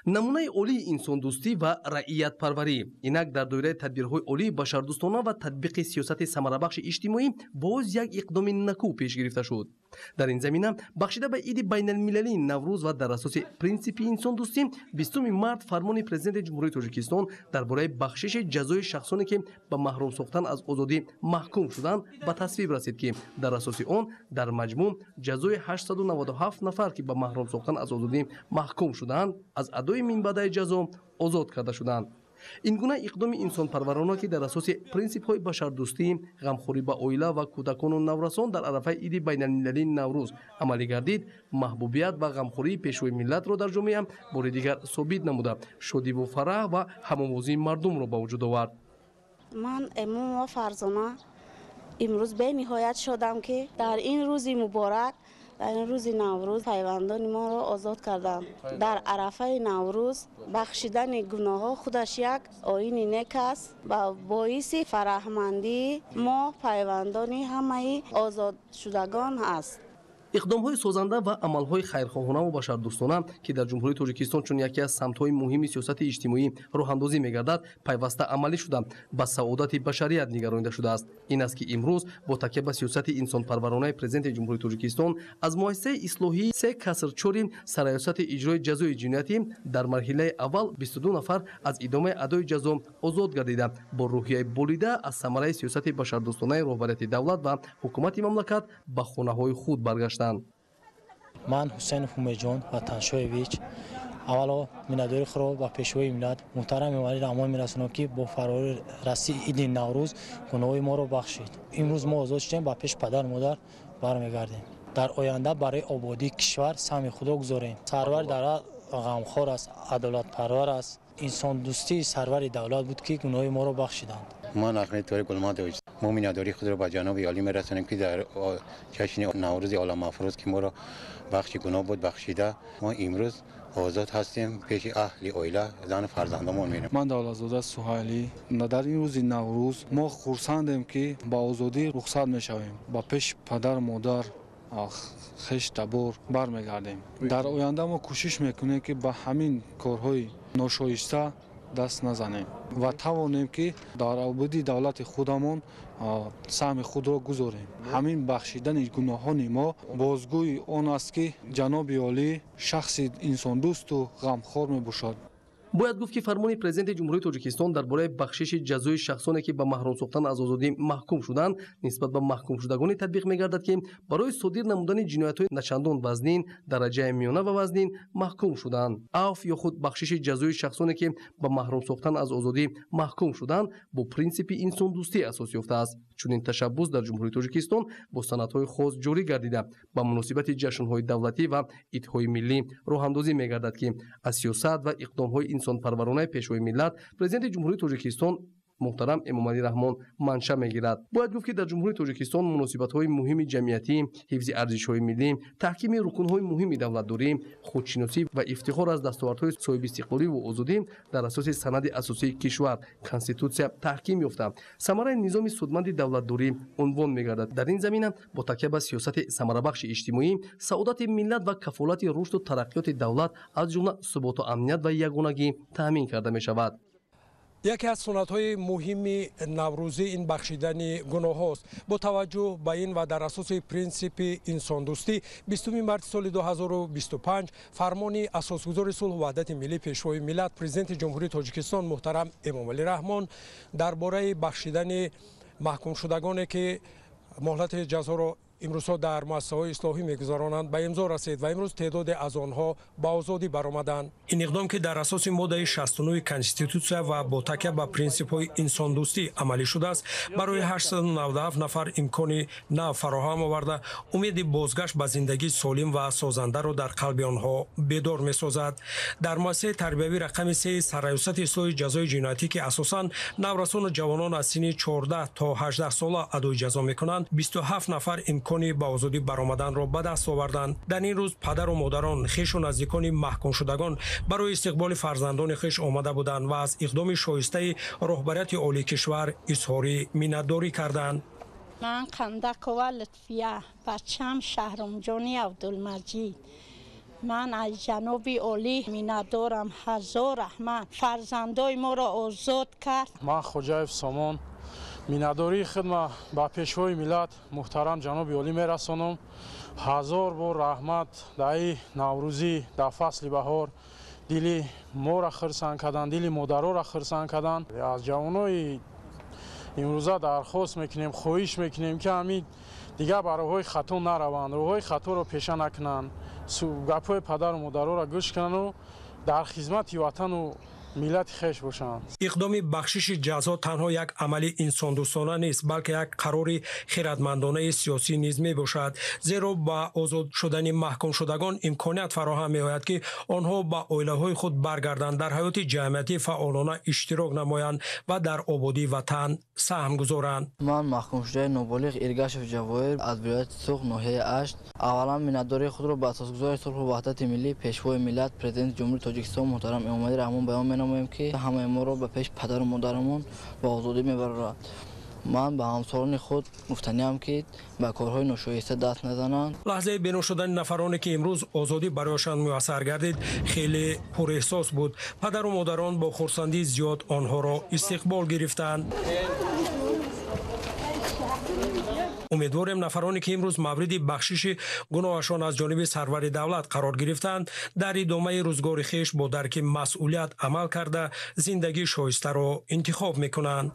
Намунаи олии инсондӯстӣ ва раиятпарварӣ. Инак, дар доираи тадбирҳои олии башардӯстона ва татбиқи сиёсати самарабахши иҷтимоӣ боз як иқдоми накӯ пеш гирифта шуд. Дар ин замина, бахшида ба иди байналмилалии Наврӯз ва дар асоси принсипи инсондӯстӣ, 20 март фармони Президенти Ҷумҳурии Тоҷикистон дар бораи бахшиши ҷазои шахсоне, ки ба маҳрум сохтан аз озодӣ маҳкум шуданд, ба тасвиб расид, ки дар асоси он дар маҷмӯъ ҷазои 897 нафар, ки ба маҳрум сохтан аз озодӣ маҳкум шуданд, аз адои минбаъдаи ҷазо озод карда шуданд. Ин гуна иқдоми инсонпарварона, ки дар асоси принсипҳои башардӯстӣ, ғамхорӣ ба оила ва кӯдакону наврасон дар арафаи иди байналмилалии Наврӯз амалӣ гардид, маҳбубият ва ғамхории Пешвои миллатро дар ҷомеа бори дигар собит намуда, шодиву фараҳ ва ҳамовозии мардумро ба вуҷуд овард. Ман, Эмомова Фарзона, имрӯз бениҳоят шодам, ки дар ин рӯзи муборак, дар ин рӯзи Наврӯз пайвандони моро озод карданд. Дар арафаи Наврӯз бахшидани гуноҳҳо худаш як оини нек аст ва боиси фараҳмандии мо, пайвандони ҳамаи озодшудагон аст. Иқдомҳои созанда ва амалҳои хайрхоҳонаву башардӯстона, ки дар Ҷумҳурии Тоҷикистон чун яке аз самтҳои муҳими сиёсати иҷтимоӣ роҳандозӣ мегардад, пайваста амалӣ шуда, ба саодати башарият нигаронида шудааст. Ин аст, ки имрӯз бо такя ба сиёсати инсонпарваронаи Президенти Ҷумҳурии Тоҷикистон аз муассисаи ислоҳии се каср чори Сарраёсати иҷрои ҷазои ҷиноятӣ дар марҳилаи аввал 22 нафар аз идомаи адои ҷазо озод гардида, бо рӯҳияи болида аз самараи сиёсати башардӯстонаи роҳбарияти давлат ва ҳукумати мамлакат ба хонаҳои худ баргаштанд. Ман, Ҳусейнов Умедҷон Ватаншоевич, аввало миннатдории худро ба Пешвои миллат муҳтарам Эмомалӣ Раҳмон мерасонам, ки бо фарори расии иди Наврӯз гуноҳои моро бахшид. Имрӯз мо озод шудем, ба пеши падару модар бармегардем. Дар оянда барои ободии кишвар саҳми худро гузорем. Сарвари давлат ғамхор аст, адолатпарвар аст. Инсондӯстии сарвари давлат буд, ки гуноҳои моро бахшиданд. Ман, Ахмед Торик Гулмадович, мо миннатдории худро ба ҷаноби олӣ мерасонем, ки дар ҷашни Наврӯзи оламафрӯз, ки моро бахши гуноҳ буд бахшида, мо имрӯз озод ҳастем, пеши аҳли оила, зану фарзандомон мерем. Ман, Давлатзода Суҳайлӣ, дар ин рӯзи Наврӯз мо хурсандем, ки ба озодӣ рухсат мешавем, ба пеши падару модар, хеш табор бармегардем. Дар оянда мо кӯшиш мекунем, ки ба ҳамин корҳои ношоиста даст назанем ва тавонем, ки дар ободии давлати худамон саҳми худро гузорем. Ҳамин бахшидани гуноҳони мо бозгӯи он аст, ки ҷаноби олӣ шахси инсондӯсту ғамхор мебошад. Бояд гуфт, ки фармони Президенти Ҷумҳурии Тоҷикистон дар бораи бахшиши ҷазои шахсоне, ки ба маҳрум сохтан аз озодӣ маҳкум шуданд, нисбат ба маҳкумшудагоне татбиқ мегардад, ки барои содир намудани ҷиноятҳои начандон вазнин, дараҷаи миёна ва вазнин маҳкум шуданд. Афв ё худ бахшиши ҷазои шахсоне, ки ба маҳрум сохтан аз озодӣ маҳкум шуданд, бо принсипи инсондӯстӣ асос ёфтааст. Чунин ташаббус дар Ҷумҳурии Тоҷикистон бо санадҳои хос ҷорӣ гардида, ба муносибати ҷашнҳои давлатӣ ва идҳои миллӣ роҳандозӣ мегардад, ки аз сиёсат ва иқдомҳои инсонпарваронаи Пешвои миллат, Президенти Ҷумҳурии Тоҷикистон муҳтарам Эмомалӣ Раҳмон манша мегирад. Бояд гуфт, ки дар Ҷумҳурии Тоҷикистон муносибатҳои муҳими ҷамъиятӣ, ҳифзи арзишҳои миллӣ, таҳкими рукунҳои муҳими давлатдорӣ, худшиносӣ ва ифтихор аз дастовардҳои соҳибистиқлоливу озодӣ дар асоси санади асосии кишвар, Конститутсия, таҳким ёфта, самараи низоми судманди давлатдорӣ унвон мегардад. Дар ин замина бо такя ба сиёсати самарабахши иҷтимоӣ саодати миллат ва кафолати рушду тараққиёти давлат, аз ҷумла суботу амният ва ягонагӣ таъмин карда мешавад. Яке аз суннатҳои муҳими наврӯзӣ ин бахшидани гуноҳҳост. Бо таваҷҷӯҳ ба ин ва дар асоси принсипи инсондӯстӣ, 20 марти соли 2025 фармони Асосгузори сулҳу ваҳдати миллӣ, Пешвои миллат, Президенти Ҷумҳурии Тоҷикистон муҳтарам Эмомалӣ Раҳмон дар бораи бахшидани маҳкумшудагоне, ки муҳлати ҷазоро имрӯзҳо дар муассисаҳои ислоҳӣ мегузаронанд, ба имзо расид ва имрӯз теъдоде аз онҳо ба озодӣ баромаданд. Ин иқдом, ки дар асоси моддаи 69 Конститутсия ва бо такя ба принсипҳои инсондӯстӣ амалӣ шудааст, барои 897 нафар имкони нав фароҳам оварда, умеди бозгашт ба зиндагии солим ва созандаро дар қалби онҳо бедор месозад. Дар муассисаи тарбиявӣ рақами сеи Сарраёсати ислоҳи ҷазои ҷиноятӣ, ки асосан наврасону ҷавонон аз синни 14 то 18 сола адои ҷазо мекунанд, 27 нафар имкони ба озодӣ баромаданро ба даст оварданд. Дар ин рӯз падару модарон, хешу наздикони маҳкумшудагон барои истиқболи фарзандони хеш омада буданд ва аз иқдоми шоистаи роҳбарияти олии кишвар изҳори миннатдорӣ карданд. Ман, Қандакова Лутфия, бачам Шаҳромҷони Абдулмаҷид. Ман аз ҷаноби олӣ миннатдорам, ҳазор раҳмат. Фарзандои моро озод кард. Ман Хоҷаев Сомон миннатдории худро ба пешвои миллат муҳтарам ҷаноби олӣ мерасонам. Ҳазор бор раҳмат дар ин наврӯзӣ, дар фасли баҳор дили моро хурсанд кардан, дили модароро хурсанд кардан. Аз ҷавонои имрӯза дархост мекунем, хоҳиш мекунем, ки ҳамин дигар ба роҳҳои хато нараванд, роҳҳои хаторо пеша накунанд, гапҳои падару модароро гӯш кунанду дар хизмати ватану миллати хеш бошанд. Иқдоми бахшиши ҷазо танҳо як амали инсондӯстона нест, балки як қарори хиратмандонаи сиёсӣ низ мебошад, зеро ба озод шудани маҳкумшудагон имконият фароҳам меояд, ки онҳо ба оилаҳои худ баргарданд, дар ҳаёти ҷамъиятӣ фаъолона иштирок намоянд ва дар ободии ватан саҳм гузоранд. Ман маҳкумшудаи ноболиғ Иргашев Ҷавоҳир аз вилояти Суғд, ноҳияи Ашт. Аввалан миннатдории худро ба асосгузори сулҳу ваҳдати миллӣ, пешвои миллат, президенти Ҷумҳурии Тоҷикистон муҳтарам Эмомалӣ Раҳмон баён менамоем, ки ҳамаи моро ба пеши падару модарамон ба озодӣ мебарорад. Ман ба ҳамсолони худ гуфтаниам, ки ба корҳои ношоиста даст назананд. Лаҳзаи берун шудани нафароне, ки имрӯз озодӣ барояшон муяссар гардид, хеле пурэҳсос буд. Падару модарон бо хурсандии зиёд онҳоро истиқбол гирифтанд. Умедворем, нафароне, ки имрӯз мавриди бахшиши гуноҳашон аз ҷониби сарвари давлат қарор гирифтанд, дар идомаи рӯзгори хеш бо дарки масъулият амал карда, зиндагии шоистаро интихоб мекунанд.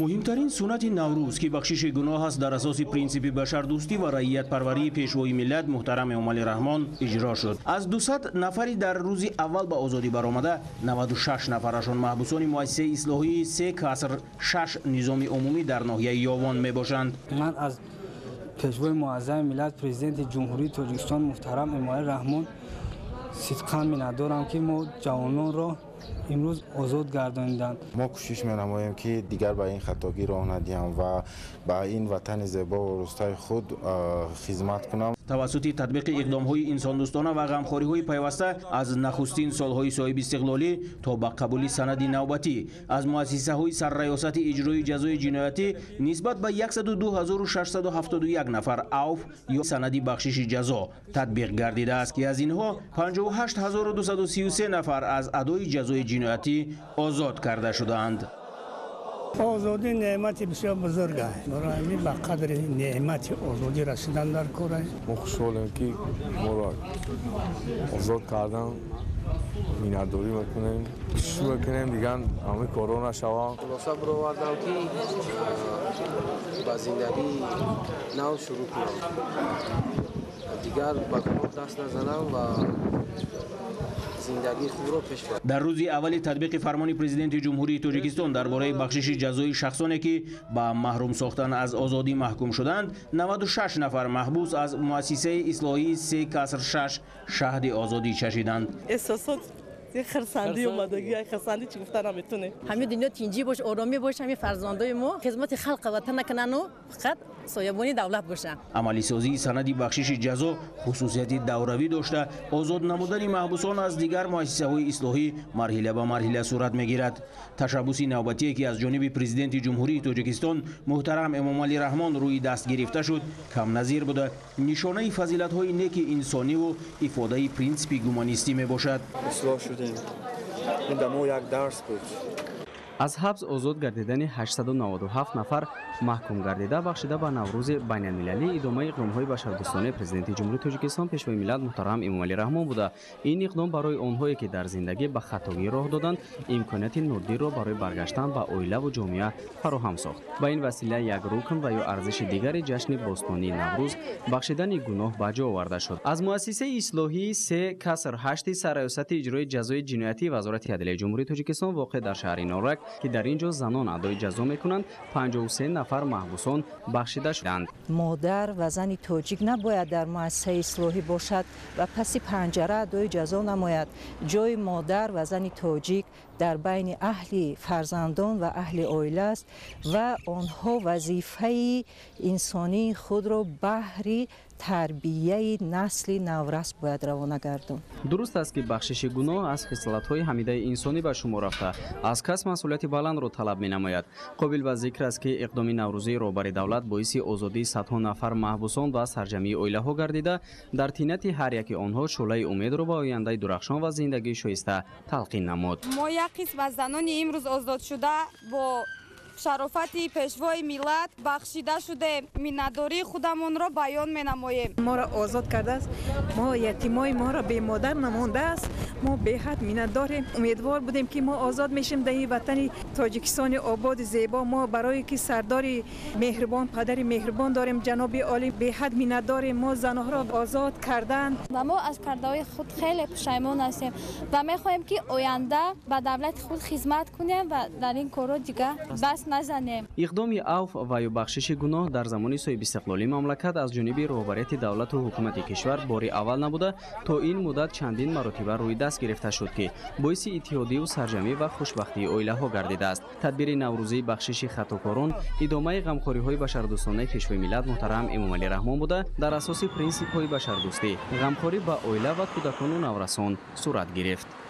Муҳимтарин суннати Наврӯз, ки бахшиши гуноҳ аст, дар асоси принсипи башардӯстӣ ва раиятпарварии пешвои миллат муҳтарам Эмомалӣ Раҳмон иҷро шуд. Аз 200 нафари дар рӯзи аввал ба озодӣ баромада, 96 нафарашон маҳбусони муассисаи ислоҳии 3-6 низоми умумӣ дар ноҳияи Ёвон мебошанд. Ман аз пешвои муаззами миллат, президенти Ҷумҳурии Тоҷикистон муҳтарам Эмомалӣ Раҳмон сидқан миннатдорам, ки мо ҷавононро имрӯз озод гардониданд. Мо кӯшиш менамоем, ки дигар ба ин хатогӣ роҳ надиҳам ва ба ин ватани зебо ва рӯстаи худ хизмат кунам. Тавассути татбиқи иқдомҳои инсондӯстона ва ғамхориҳои пайваста аз нахустин солҳои соҳибистиқлолӣ то ба қабули санади навбатӣ аз муассисаҳои сарраёсати иҷрои ҷазои ҷиноятӣ нисбат ба 102671 нафар авф ё санади бахшиши ҷазо татбиқ гардидааст, ки аз инҳо 58233 нафар аз адои ҷазои ҷиноятӣ озод карда шудаанд. Озодӣ неъмати бисёр бузург аст. Барои ҳамин ба қадри неъмати озодӣ расидан дар кор аст. Мо хушҳолем, ки моро озод кардан, миннатдорӣ мекунем, кӯшиш мекунем дигар ҳамин корҳо нашаванд. Хулоса баровардам, ки ба зиндагии нав шурӯъ кунам, дигар ба гуноҳ даст назанам ва зиндагии худро пеш барам. Дар рӯзи аввали татбиқи фармони президенти Ҷумҳурии Тоҷикистон дар бораи бахшиши ҷазои шахсоне, ки ба маҳрум сохтан аз озодӣ маҳкум шуданд, 96 нафар маҳбус аз муассисаи ислоҳии 3-6 шаҳди озодӣ чашиданд. Эҳсосот хурсандӣ омадагӣ, хурсандӣ чӣ гуфта наметонем. Ҳамин дунё тинҷӣ бош, оромӣ бош, ҳамин фарзандои мо хизмати халқ ватан накунану фақат соябони давлат бошанд. Амалисозии санади бахшиши ҷазо хусусияти давравӣ дошта, озод намудани маҳбусон аз дигар муассисаҳои ислоҳӣ марҳила ба марҳила сурат мегирад. Ташаббуси навбатие, ки аз ҷониби президенти Ҷумҳурии Тоҷикистон муҳтарам Эмомалӣ Раҳмон рӯи даст гирифта шуд, камназир буда, нишонаи фазилатҳои неки инсониву ифодаи принсипи гуманистӣ мебошад. Ислоҳ шудем, ин ба мо як дарс буд. Аз ҳабс озод гардидани 897 нафар маҳкум гардида бахшида ба Наврӯзи байналмилалӣ идомаи иқдомҳои башардӯстонаи президенти Ҷумҳурии Тоҷикистон, пешвои миллат муҳтарам Эмомалӣ Раҳмон буда, ин иқдом барои онҳое, ки дар зиндагӣ ба хатогӣ роҳ доданд, имконияти нодирро барои баргаштан ба оилаву ҷомеа фароҳам сохт. Ба ин васила як рукн ва ё арзиши дигари ҷашни бостонии Наврӯз, бахшидани гуноҳ, ба ҷо оварда шуд. Аз муассисаи ислоҳии 3-8 сарраёсати иҷрои ҷазои ҷиноятии Вазорати адлияи Ҷумҳурии Тоҷикистон воқеъ дар шаҳри Норак, ки дар ин ҷо занон адои ҷазо мекунанд, 53 нафар маҳбусон бахшида шуданд. Модар ва зани тоҷик набояд дар муассисаи ислоҳӣ бошад ва паси панҷара адои ҷазо намояд. Ҷои модар ва зани тоҷик дар байни аҳли фарзандон ва аҳли оила аст ва онҳо вазифаи инсонии худро баҳри тарбияи насли наврас бояд равона гардон. Дуруст аст, ки бахшиши гуноҳ аз хислатҳои ҳамидаи инсонӣ ба шумор рафта, аз кас масъулияти масъулияти баландро талаб менамояд. Қобил ба зикр аст, ки иқдоми наврӯзии роҳбари давлат боиси озодии садҳо нафар маҳбусон ва сарҷамъии оилаҳо гардида, дар тинати ҳар яки онҳо шӯълаи умедро ба ояндаи дурахшон ва зиндагии шоиста талқин намуд. Мо як қисм аз занони имрӯз озодшуда бо шарофати пешвои миллат бахшида шудем, миннатдории худамонро баён менамоем. Моро озод кардааст, мо ятимои моро бемодар намондааст. Мо беҳад миннатдорем. Умедвор будем, ки мо озод мешем дар ин ватани Тоҷикистони ободи зебо. Мо барое ки сардори меҳрубон, падари меҳрубон дорем, ҷаноби олӣ, беҳад миннатдорем. Мо занҳоро озод карданд ва мо аз кардаҳои худ хеле пушаймон ҳастем ва мехоҳем, ки оянда ба давлати худ хизмат кунем ва дар ин корҳо дигар даст назанем. Иқдоми авф ва ё бахшиши гуноҳ дар замони соҳибистиқлолии мамлакат аз ҷониби роҳбарияти давлату ҳукумати кишвар бори аввал набуда, то ин муддат чандин маротиба рӯи даст гирифта шуд, ки боиси иттиҳодиву сарҷамӣ ва хушбахтии оилаҳо гардидааст. Тадбири наврӯзии бахшиши хатокорон идомаи ғамхориҳои башардӯстонаи пешвои миллат муҳтарам Эмомалӣ Раҳмон буда, дар асоси принсипҳои башардӯстӣ ғамхорӣ ба оила ва кӯдакону наврасон сурат гирифт.